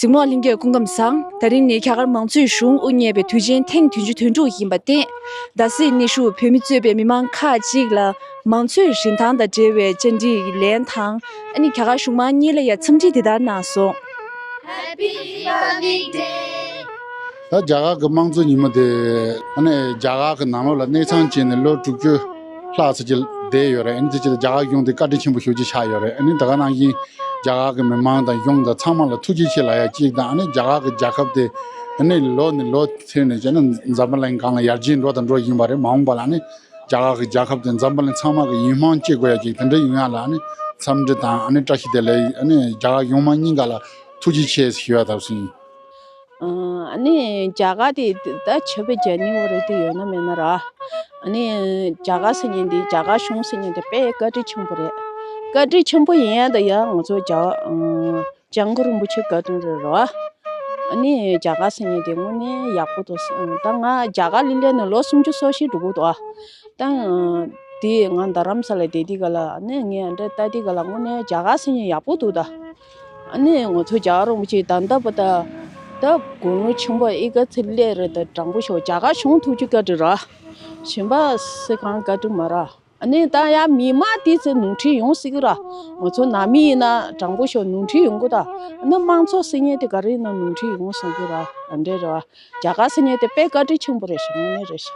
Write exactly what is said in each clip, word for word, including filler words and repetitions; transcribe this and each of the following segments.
གཟིགས་མོ་བ་ལྷན་རྒྱས་སྐུ་ཁམས་བཟང་། དེ་རིང་ནི་རྒྱ་གར་མང་གཙོའི་གཞུང་དབུ་བརྙེས་པའི་དུས་ཆེན་ཐེངས་བདུན་ཅུ་དོན་དྲུག་ཡིན་པར་བརྟེན། རྡ་སའི་གནས་བཞུགས་བོད་མི་གཙོས་པའི་མི་མང་ཁག་ཅིག་ལ་མང་གཙོའི་རིན་ཐང་དང་འབྲེལ་བའི་བཅར་འདྲི་ལན་དང་། ཨ་ནི་རྒྱ་གར་གཞུང་མང་གཉིས་ལ་ཡང་འཚམས་འདྲི་འདི་ལྟར་གནང་སོང་། Happy Republic Day. ད་རྒྱ་གར་གྱི་དམངས་གཙོ་ཉིན་མོ་དེ། ཨ་ནི་རྒྱ་གར་གྱི་ནང་ལོགས་ལ་གནས་ཚང་བྱས་ནས་ལོ་དྲུག་ཅུ་ལྷག་ཙམ་ཅིག་བསྡད་ཡོད་རེད། ཨ་ནི་དེ་ཕྱིར་རྒྱ་གར་གཞུང་དེ་བཀའ་དྲིན་ཆེན་པོ་ཞེ་པོ་ཅིག་ཆགས་ཡོད་རེད། ཨ་ནི་ད་ག་ནང་བཞིན་རྒྱ་གར་གྱི་མི་མང་དང་གཞུང་དང་ཚང་མ་ལ་ཐུགས་རྗེ་ཆེ་ལབ་ཡ་གཅིག་དང་། ཨ་ནི་རྒྱ་གར་གྱི་རྒྱལ་ཁབ་དེ་ཨ་ནི་ལོ་ནས་ལོ་མཐུད་ནས་བྱས་ན་འཛམ་བུ་གླིང་སྒང་ལ་ཡར་རྒྱས་འགྲོ་དང་འགྲོ་བཞིན་པ་རེད། མ་འོངས་པ་ལ་ཨ་ནི་རྒྱ་གར་གྱི་རྒྱལ་ཁབ་དེ་འཛམ་བུ་གླིང་ཚང་མ་གི་ཡིད་སྨོན་སྐྱེ་དགོས་ཡ་གཅིག་དེ་འདྲ་ཡོང་ཡ་ལ་ཨ་ནི་འཚམས་འདྲི་དང་ཨ་ནི་བཀྲ་ཤིས་བདེ་ལེགས། ཨ་ནི་རྒྱ་གར་གཞུང་མང་གཉིས་ཀ་ལ་ཐུགས་རྗེ་ཆེ་ཞུ་ཡ་ཐབས་སུ་ཡིན། ཨ་ནི་རྒྱ་གར་དེ་ད་ཆབ་བེ་རྒྱ་ནི་བ་རེད་དེ་ཡོད་ན་མེད་ན་ར། ཨ་ནི་རྒྱ་གར་ཟེར་མཁན་དེ་རྒྱ་གར་གཞུང་ཟེར་མཁན་དེ་དཔེ་བཀའ་དྲིན་ཆེན་པོ་རེད། བཀའ་དྲིན་ཆེན་པོ་ཡིན་ཡང་ད་ཡང་ང་ཚོ་རྒྱ་ཨ་ལྕམ་སྐུ་རིན་པོ་ཆེ་བཀའ་དྲིན་རེད་ར། ཨ་ནི་རྒྱ་གར་ཟེར་མཁན་དེ་དངོས་གནས་ཡག་པོ་འདུག་ད་ང་རྒྱ་གར་ལ་སླེབས་ནས་ལོ་སུམ་ཅུ་སོ་བཞི་འགྲོ་གི་འདུག་ཨ། ད་དེ་ང་རྡ་རམ་ས་ལ་བསྡད་དུས་ག་ལ་ཨ་ནི་ངས་འདྲ་ལྟ་དུས་ག་ལ་དངོས་གནས་རྒྱ་གར་ཟེར་མཁན་ཡག་པོ་འདུག་ད། ཨ་ནི་ང་ཚོ་རྒྱ་གར་རིན་པོ་ཆེ་ད་ལྟ་བར་ད་ད་དགུང་ལོ་ཆེན་པོ་ཨི་ཀ་ཚི་སླེབས་རེད། ད་དྲང་པོ་ཤོད་རྒྱ་གར་གཞུང་ཐུགས་རྗེ་བཀའ་དྲིན་ར། གཞན་པ་སུ་གང་བཀའ་དྲིན་མ་ར། ཨ་ནི་ད་ཡང་མི་མང་དེ་ཚོ་ནོར་འཁྲུལ་ཡོང་སྲིད་ཀྱི་ར། ང་ཚོ་ནང་མི་ཡིན་ན་དྲང་པོ་ཤོད་ནོར་འཁྲུལ་ཡོང་གི་ད། ཨ་ནི་དམངས་གཙོ་ཟེར་མཁན་དེ་ག་རེ་ཡིན་ན་ནོར་འཁྲུལ་ཡོང་སྲིད་ཀྱི་ར། ཨ་འདྲས་ར། རྒྱ་གར་ཟེར་མཁན་དེ་དཔེ་བཀའ་དྲིན་ཆེན་པོ་རེད་ཤག་དངོས་གནས་རེད་ཤག་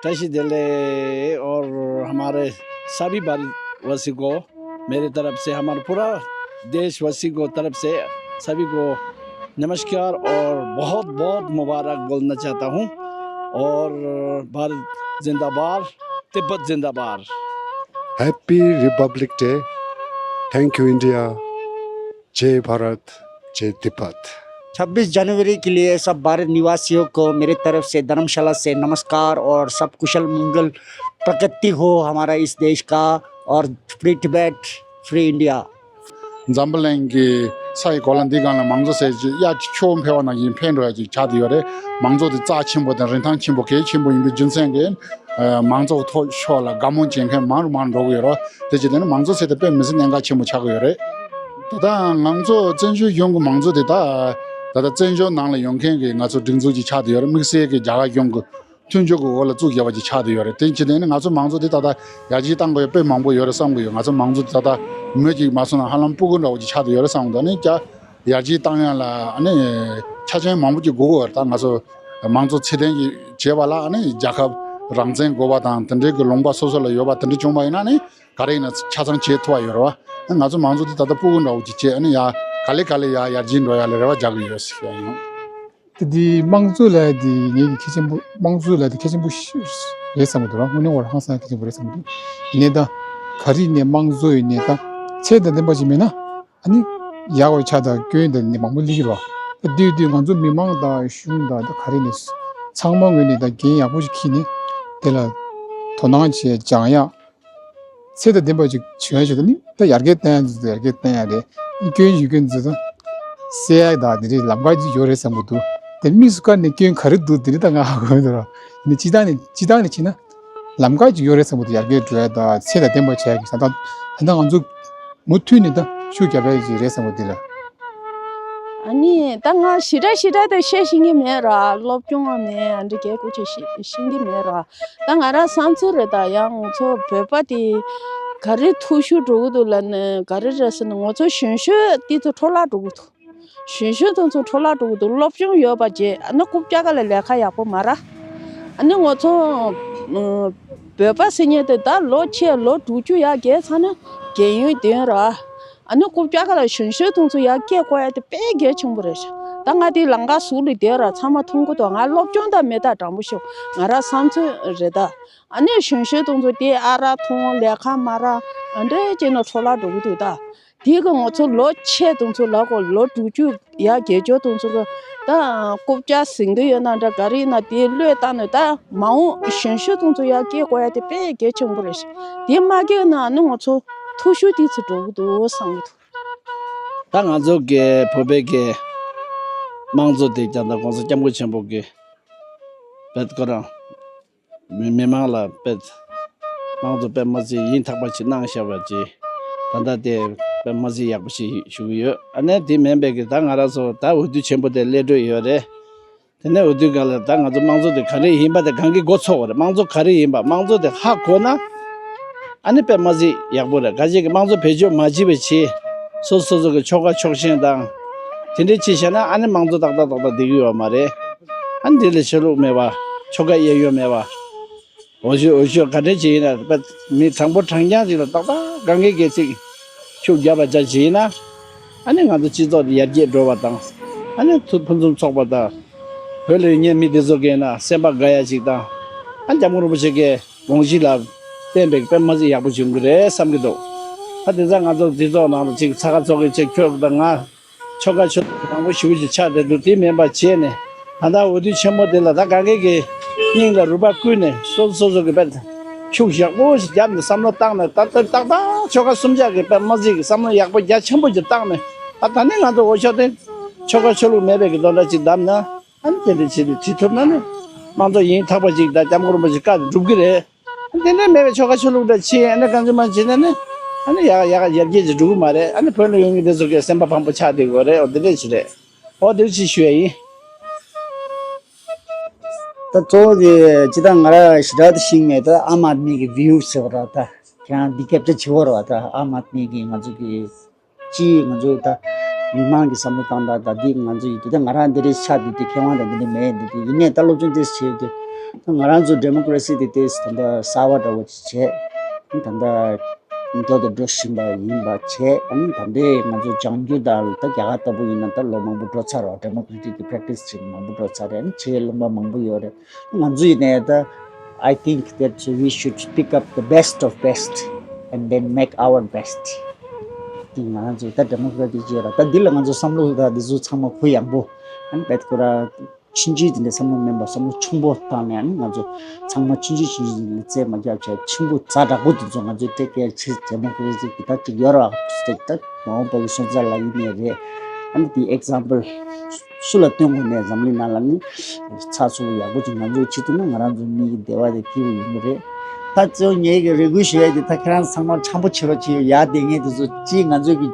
བཀྲ་ཤིས་བདེ་ལེགས། और हमारे सभी भारतवासी को मेरी तरफ से, हमारे पूरा देशवासी को तरफ से सभी को नमस्कार और बहुत बहुत मुबारक बोलना चाहता हूँ। और भारत जिंदाबाद, तिब्बत जिंदाबाद। Happy Republic Day. Thank you, India. जय भारत, जय तिब्बत। छब्बीस जनवरी के लिए सब भारत निवासियों को मेरी तरफ से धर्मशाला से नमस्कार और सब कुशल मंगल, प्रगति हो हमारा इस देश का और फ्री Tibet, free India. འཛམ་བུ་གླིང་གི་ས་ཡི་གོ་ལ་འདི་སྒང་ལ་མང་གཙོ་ཟེར་ཅིག་གཡག་ཁྱོ་འཕེན་པ་ནང་བཞིན་འཕེན་འགྲོ་ཡ་ཅིག་ཆགས་བསྡད་ཡོད་རེད། མང་གཙོ་དེ་རྩ་ཆེན་པོ་དང་རིན་ཐང་ཆེན་པོ་གལ་ཆེན་པོ་ཡིན་པའི་རྒྱུ་མཚན་གྱིས། ཨ། མང་གཙོ་ཐོག་ཕྱོགས་ལ་དགའ་མོ་བྱེད་མཁན་མང་རུ་མང་རུ་འགྲོ་གི་ཡོད་རེད། དེ་བྱས་ཙང་ནི་མང་གཙོ་ཟེར་དེ་དཔེ་མི་སྲིད་གནད་འགག་ཆེན་པོ་ཆགས་ཀྱི་ཡོད་རེད། ད་ལྟ་ང་ཚོ་བཙན་བྱོལ་གཞུང་གི་མང་གཙོ་དེ་ད་ད་ལྟ་བཙན་བྱོལ་ནང་ལ་ཡོད་མཁན་གྱི་ང་ཚོ་སྒྲིག་འཛུགས་ཅིག་ཆགས་བསྡད་ཡོད་རེད། དམིགས་བསལ་གྱི་རྒྱ་གར་གཞུང་གི་མཐུན་ཕྱོགས་ཀྱི་འོག་ལ་བཙུགས་བཞག་པ་ཅིག་ཆགས་བསྡད་ཡོད་རེད། དེ་བྱས་ཙང་ནི་ང་ཚོ་མང་གཙོ་དེ་ད་ལྟ་ཡར་རྒྱས་གཏང་དགོས་ཡ་དཔེ་མང་པོ་ཡོད་རེད་བསམ་གྱི་ཡོད། ང་ཚོ་མང་གཙོ་དེ་ད་ལྟ་མུ་གཅིག་མ་སོང་ན་ཧ་ལམ་སྤུ་གུ་འདྲ་བོ་ཅིག་ཆགས་བསྡད་ཡོད་རེད་བསམ་གྱི་འདུག་ཨ་ནི་རྒྱ་ཡར་རྒྱས་བཏང་ཡ་ལ་ཨ་ནི་ཆ་རྐྱེན་མང་པོ་ཅིག་དགོས་ཀྱི་ཡོད་རེད། ད་ང་ཚོ་མང་གཙོ་ཚད་ལྡན་ཅིག་བྱས་པ་ལ་ཨ་ནི་རྒྱལ་ཁབ་རང་བཙན་དགོས་པ་དང་དེ་འདྲའི་གི་ལུང་པ་སོ་སོ་ལ་ཡོད་པ་དེ་འདྲ་བྱུང་བ་ཡིན་ན་ཨ་ནི་ག་རེ་ཡིན་ན་ཆ་ཚང་བྱེད་ཐུབ་པ་ཡོད་རེད་བ། ཨ་ང་ཚོ་མང་གཙོ་དེ་ད་ལྟ་སྤུ་གུ་འདྲ་བོ་ཅིག་བྱས་ཨ་ནི་ཡ་ག་ལེ་ག་ལེ་ཡ་ཡར་རྒྱས་འགྲོ་ཡ་ལ་རེ་བ་རྒྱག་གི་ཡོད་ཟེར་ཡ་ཡིན། དེ་དེ་དམངས་གཙོ་ལབ་ཡ་དེ་ངེད་ཀྱི་གལ་ཆེན་པོ་དམངས་གཙོ་ལབ་ཡ་དེ་གལ་ཆེན་པོ་ཞིག་རེད་བསམ་གྱི་འདུག་ར། དངོས་གནས་ཁོ་རང་ཧང་སང་གལ་ཆེན་པོ་རེད་བསམ་གྱི་འདུག་ཡིན་ནའི་ད་ག་རེ་ཡིན་ནའི་དམངས་གཙོ་ཡིན་ནའི་ད་ཚད་དང་ལྡན་པ་ཞིག་མེད་ན། ཨ་ནི་ཡག་པོ་ཆགས་དང་སྐྱོན་དང་ནི་མང་པོ་སླེབས་ཀྱི་རེད་བ། ད་དུས་དུས་ང་ཚོ་མི་མང་དང་གཞུང་དང་ད་ག་རེ་ནས་ཚང་མ་ངོས་ནས་ད་འགན་ཡག་པོ་ཞིག་འཁྱེར་ནས་དེ་ལ་དོ་སྣང་བྱས་སྦྱང་ཡག་ཚད་དང་ལྡན་པ་ཅིག་བྱུང་ཡག་ཞིག་ད་ནི་ད་ཡར་རྒྱས་གཏོང་ཡག་འཛུལ་ཡར་རྒྱས་གཏོང་ཡག་རེད། སྐྱོན་ཞིག་སྐྱོན་འཛུལ་ད་སེལ་ཡག་ད་དེ་རེད། ལམ་ཁ་ཅིག་ཡོད་རེད་བསམ་གྱི་འདུག་དེ་དམིགས་སུ་བཀར་ནས་སྐྱོན་ག་རེ་འདུག་དེ་རེད་ད་ང་ཧ་གོ་མི་འདུག་ར། ཡིན་ནའི་སྤྱིར་བཏང་ནས་སྤྱིར་བཏང་ནས་བྱས་ན་ལམ་ཁ་ཅིག་ཡོད་རེད་བསམ་གྱི་འདུག་ཡར་རྒྱས་འགྲོ་ཡག་ད་ཚད་དང་ལྡན་པ་བྱེད་ཡག་གི་ད་ད་ད་ང་ཚོ་མུ་མཐུད་ནས་ད་ཤུགས་རྒྱབ་ཡག་ཅིག་རེད་བསམ་གྱི་འདུག་ར། ཨ་ནི་ད་ང་ཞེ་དྲག་ཞེ་དྲག་ད་བཤད་ཤེས་ཀྱི་མེད་ར། སློབ་སྦྱོང་བ་མེད། ཨ་འདྲ་རྒྱལ་སྐུ་ཆེ་ཤེས་ཤེས་ཀྱི་མེད་ར། ད་ང་རང་བསམ་ཚུལ་རེད། ད་ཡང་ང་ཚོ་བོད་པ་དེ་ག་རེ་འཐུས་ཤོར་འགྲོ་གི་འདུག་ལབ་ན་ག་རེ་རེད་ཟེར་ན་ང་ཚོ་གཞོན་གཞོན་དེ་ཚོ་འཕྲོ་བརླག་འགྲོ་གི་འདུག་གཞོན་གཞོན་དེ་ཚོ་འཕྲོ་བརླག་འགྲོ་གི་འདུག་སློབ་སྦྱོང་ཡོད་པ་བྱས་ཨ་ནི་རྐུབ་བཀྱག་ཁ་ལ་ལས་ཀ་ཡག་པོ་མ་རག་ཨ་ནི་ང་ཚོ་ཨ་བོད་པ་ཟེར་མཁན་དེ་ད་ལོ་ཆེ་ལོ་དྲུག་ཅུ་ཡར་རྒྱས་ཚར་ན་རྒན་ཡོལ་ལྡན་ར། ཨ་ནི་རྐུབ་བཀྱག་ཁ་ལ་གཞོན་གཞོན་དེ་ཚོ་ཡར་སྐྱེལ་དགོས་ཡ་དེ་དཔེ་གལ་ཆེན་པོ་རེད་ཤག་ད་ང་དེ་ལམ་ཁ་ཟུར་ལ་བསྡད་ར་ཚང་མ་མཐོང་གི་འདུག་ང་སློབ་སྦྱོང་དང་མེད་ད་དྲང་པོ་ཤོད་ང་རང་བསམ་ཚུལ་རེད་ད། ཨ་ནི་གཞོན་གཞོན་དེ་ཚོ་དེ་ཨ་རག་འཐུང་ལས་ཀ་མ་རག་ཨ་འདྲས་བྱས་ནས་འཕྲོ་བརླག་འགྲོ་གི་འདུག་ད། དེ་གི་ང་ཚོ་ལོ་ཆེ་དེ་ཚོ་ལ་གོ་ལོ་དྲུག་ཅུ་ཡར་རྒྱས་འགྱོ་དེ་ཚོ་གི་ད་རྐུབ་བཀྱག་ཟིན་གི་ཡོད་ན་འདྲ་ག་རེ་ཡིན་ན་དེ་བློས་བཏང་ནས་ད་མ་འོངས་གཞོན་གཞོན་དེ་ཚོ་ཡར་སྐྱེལ་དགོས་ཡ་དེ་དཔེ་གལ་ཆེན་པོ་རེད་ཤག་དེ་མ་སྐྱེལ་ན་ཨ་ནི་ང་ཚོ་འཐུས་ཤོར་དེ་ཚོ་འགྲོ་གི་འདུག་བསམ་གི་འདུག་ད་ང་ཚོ་གི་བོད་པའི་གི་དམངས་གཙོ་དེ་ཀྱང་ད་༸གོང་ས་༸སྐྱབས་མགོན་ཆེན་པོ་གི་བེད་ཁོ་རང་མི་མི་མང་ལ་དཔེ་དམངས་གཙོ་དཔེ་མ་ཚད་ཡིན་ཐག་པ་ཅིག་གནང་བཞག་པ་ཅིག་ད་ལྟ་དེ་ དཔེ་མ་སྲིད་ཡག་པོ་ཞིག་ཞུ་གི་ཡོད། ཨ་ནི་དེ་མིན་པའི་གི་ད་ང་རང་ཚོ་ད་འོས་བསྡུ་ཆེན་པོ་དེ་སླེབས་འགྲོ་ཡོད་རེད། དེ་ནས་འོས་བསྡུའི་སྒང་ལ་ད་ང་ཚོ་དམངས་གཙོ་དེ་ག་རེ་ཡིན་པ་དེ་གང་གི་མགོ་ཚོས་པ་རེད། དམངས་གཙོ་ག་རེ་ཡིན་པ་དམངས་གཙོ་དེ་ཧ་གོ་ན། ཨ་ནི་དཔེ་མ་སྲིད་ཡག་པོ་རེད། ག་ཅིག་གི་དམངས་གཙོ་བེད་སྤྱོད་མ་བྱེད་པའི་ཆེད། སོ་སོ་སོ་གི་ཆོལ་ཁ་ཕྱོགས་ཞེན་དང་། དེ་འདྲའི་ཆེད་བྱས་ན་ཨ་ནི་དམངས་གཙོ་ཏག་ཏག་ཏག་ཏག་བསྡད་ཀྱི་ཡོད་མ་རེད། ཨ་ནི་དེ་ལ་ཆོས་ལུགས་མེད་པ། ཆོལ་ཁ་གཡས་གཡོན་མེད་པ། འོས་ཤོག་འོས་ཤོག་ག་འདྲ་ཅིག་ཡིན་ན་དཔེ་མི་དྲང་པོ་དྲང་རྐྱང་ཅིག་ལ་ཏག་ཏག་གང་གི་གལ་ཚིག་ཤུགས་རྒྱབ་པ་ཅག་ཅིག་ཡིན་ན། ཨ་ནི་ང་ཚོ་སྤྱི་ཚོགས་འདི་ཡར་རྒྱས་འགྲོ་བ་དང་། ཨ་ནི་ཐུ་ཕུན་སུམ་ཚོགས་པ་དང་། བོད་ལ་ཡོད་མཁན་མི་དེ་ཚོ་གིས་ན་སེམས་པ་དགའ་ཡ་ཅིག་དང་། ཨ་ནི་སྐྱབས་མགོན་རིན་པོ་ཆེ་གི་དགོངས་གཞི་ལ་བརྟེན་པའི་དཔེ་མ་སྲིད་ཡག་པོ་བྱུང་གི་རེད་བསམ་གྱི་འདུག་ཨ་དེ་ཚ་ང་ཚོ་སྤྱི་ཚོགས་ནང་ལ་ཅིག་ཚ་ཁ་ཚོགས་ཀྱི་ཅིག་ཁྱོད་དང་ང་། ཆོལ་ཁ་ཆོས་ལུགས་མང་པོ་ཞེ་པོ་ཅིག་ཆགས་བསྡད་འདུག་དེ་མིན་པ་བྱས་ནས། ད་ལྟ་འོས་བསྡུ་ཆེན་མོ་དེ་ལ་ད་གང་གས་ཀྱི་སྙིང་ལ་རུས་པ་བསྐུས་ནས་སོ་སོ་སོ་གི་དཔེ་ཤུགས་ཡག་པོ་ཞིག་བརྒྱབ་ནས་བསམ་བློ་བཏང་ནས། ད་ལྟ་ཏག་ཏག་ཆོལ་ཁ་གསུམ་ཆ་གི་དཔེ་མ་སྲིད་ཀྱི་བསམ་བློ་ཡག་པོ་རྒྱ་ཆེན་པོ་ཞིག་བཏང་ནས། ཨ་ད་ནི་ང་ཚོ་འོས་ཤོག་དེ་ཆོལ་ཁ་ཆོས་ལུགས་མེད་པའི་གི་དོན་དག་ཅིག་བདམས་ན། ཨ་ནི་དེ་འདྲ་བྱེད་དུ་ཁྲིད་ཐུབ་ན་ནི། དམངས་གཙོ་ཡིན་ཐག་པ་ཅིག་དང་སྐྱབས་མགོན་རིན་པོ་ཆེ་བཀའ་དེ་འགྲུབ་ཀྱི་རེད། དེ་འདྲ་མེད་པའི་ཆོལ་ཁ་ཆོས་ལུགས་འདྲ་ཕྱིན་ཨ་ནི་གང་ཅི་མ་བྱེད་ན་ནི། ཨ་ནི་ཡག་ཡག་ཡར་རྒྱས་ཅིག་འགྲོ་གི་མ་རེད། ཨ་ནི་བོད་ལ་ཡོད་མཁན་དེ་ཚོ་གི་སེམས་པ་ཕམ་པོ་ཆགས་བསྡད་དགོས་རེད། འོ་དེ་འདྲ་ཅིག་རེད། འོ་དེ་ཅིག་ཞུ་ཡ་ཡིན། ད་གཙོ་བོ་དེ་ཇི་ལྟར་ང་ར་ཞེ་དྲག་ཏུ་ཤེས་མེད། ད་ཨམ་ཨད་མི་གི་བིའུ་ཟེར་བ་ར། ད་ཁྱེད་རང་འདི་ཁྱབ་བསྒྲགས་བྱེད་བར་བ། ད་ཨམ་ཨད་མི་གི་ང་ཚོ་གི་སྤྱིའི་ང་ཚོའི་ད་མི་མང་གི་བསམ་བློ་བཏང་སྟངས་ད་འདི་ང་ཚོ་ཡི་དེ་ད་ང་རང་འདི་རེད་ཆགས་འདུག་དེ་མཁས་དབང་དང་འདི་འདྲ་མེད་འདུག་དེ་ཡིན་ནའི་ད་སློབ་སྦྱོང་ཏོག་ཙམ་བྱས་ཏེ། ད་ང་རང་ཚོ་ཌེ་མོ་ཀ་རེ་སི་དེ་ཏོག་ཙམ་ད་ལྟ་གསར་བ་འདྲ་བོ་ཅིག་བྱས། ད་ལྟ་འགྲོ་དང་འགྲོ་བཞིན་པ་ཡིན་པ་བྱས། ཨ་ནི་ད་ལྟའི་ང་ཚོ་སྦྱང་རྒྱུ་དང་ད་རྒྱ་གར་ལྟ་བུ་ཡིན་ན་ད་ལོ་མང་པོ་འགྲོ་ཚར་བ། ཌེ་མོ་ཀ་རེ་ཊིག་གི་པེ་རེག་ཊི་སི་བྱས་མང་པོ་འགྲོ་ཚར་རེད། ཨ་ནི་བྱེད་ལུང་པ་མང་པོ་ཡོད་རེད། ང་ཚོ་ཡིན་ནའི་ད། I think that we should pick up the best of best and then make our best. དེ་ང་ཚོ་ད་ཌེ་མོ་ཀ་རེ་ཊིག་ཅིག་ཡོད་ར། ད་འདི་ལ་ང་ཚོ་བསམ་བློ་ད་འདི་ཚོ་ཚང་མ་གུ་ཡངས་པོ། ཨ་ནི་བེད་ཁོ་ར་ཆུང་ཆུང་དེ་འདྲ་བསམ་བློ་མིན་པ་བསམ་བློ་ཆུང་པོ་བཏང་ནས། ཨ་ནི་ང་ཚོ་ཚང་མ་ཆུང་ཆུང་ཆུང་ཆུང་ལ་རྩེད་མ་རྒྱབ་བྱས། ཆེན་པོ་ཛ་དྲག་པོ་དེ་ཚོ་ང་ཚོའི་ཊེག་ཀེར་བྱེད། ཌེ་མོ་ཀ་རེ་སི་གི་ད་ཅིག་ཡོད་ར། ད་མ་འོངས་པ་གི་སོན་རྩ་ལ་ཡིན་ནའི་རེད། ཨ་ནི་དེ་ཨེག་ཛམ་པལ་སུ་ལ་སྟོན་དགོས་ནའི་འཛམ་གླིང་ནང་ལ་ནི་ཚགས་ཚུད་ཡག་པོ་ཅིག་ང་ཚོས་བྱེད་ཐུབ་ན་ང་རང་ཚོ་མི་གི་བདེ་བ་དེ་སྐྱིད་པོ་ཡོང་གི་རེད། ད་གཙོ་བོ་ངེད་ཀྱི་རེ་སྐུལ་ཞུ་ཡ་དེ་ད་ཁྱེད་རང་ཚང་མ་འཆམ་པོ་བྱེད་རོགས་བྱེད། ཡ་དེ་ངས་དེ་ཚོ་ཅིག་ང་ཚོའི་གི་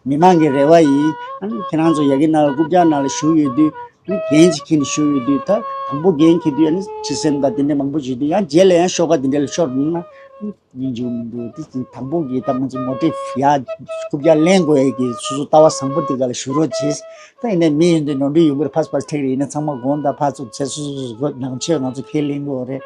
མི་མང་གི་རེ་བ་ཡིན། ཨ་ནི་ཁྱེད་རང་ཚོ་ཡ་གི་ནང་ལ་རྐུབ་བཀྱག་ནང་ལ་བཞུགས་ཡོད་དུས། ཨ་ནི་འགན་ཅིག་འཁྱེར་ནས་བཞུགས་ཡོད་དུས། ད་དང་པོ་འགན་འཁྱེར་དུས་ཨ་ནི་ཅི་སེམས་དང་དེ་འདྲ་མང་པོ་བྱེད་དུས། ཡང་རྗེས་ལ་ཡང་ཤོག་ཁ་དེ་འདྲ་ལ་ཤོར་འདུག་ན། སྙིང་རྗེ་མི་འདུག་དེ་དང་པོ་གི་ད་ང་ཚོ་མོ་ཊིབ་ཡ་རྐུབ་བཀྱག་ལེན་དགོས་ཡ་གི་སོ་སོ་ལྟ་བ་བཟང་པོ་དེ་ག་ལ་ཞུ་རོགས་བྱེད། ད་ཡིན་ནའི་མི་ཡིན་དུས་ནོར་འཁྲུལ་ཡོང་གི་རེད། ཕར་ཕར་ཐེག་རེད། ཡིན་ན་ཚང་མ་དགོངས་དག་ཕར་ཚུར་བྱས། སོ་སོ་སོ་སོ་ནང་ཆོས་ང་ཚོ་ཁས་ལེན་དགོས་རེད།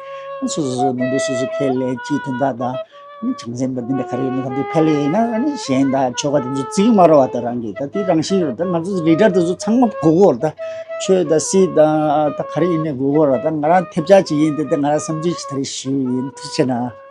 སོ་སོ་སོ་ནོར་འཁྲུལ་སོ་སོ་ཁས་ལེན། སྤྱིའི་དོན་དག་དང་ནི་བྱང་སེམས་དང་འདི་འདྲ་ག་རེ་ཡིན་ན་ད་འདི་ཕར་ལེན་ཡིན་ན། ཨ་ནི་གཞན་དང་ཆོལ་ཁ་དེ་ཚོ་བརྩི་གི་མ་རེད་བ། ད་རང་གི་ད་དེ་རང་བཞིན་རེད། ད་ང་ཚོ་ལི་ཌར་དེ་ཚོ་ཚང་མ་དགོས་ཀྱི་རེད། ད་ཆོས་དང་སྲིད་དང་ད་ག་རེ་ཡིན་ནའི་དགོས་ཀྱི་རེད། ད་ང་རང་ཐེབས་ཆག་ཅིག་ཡིན། དེ་ད་ང་རང་བསམ་ཚུལ་ཅིག་ད་རེ་ཞུས་ཡིན། ཐུགས་རྗེ་གནང་།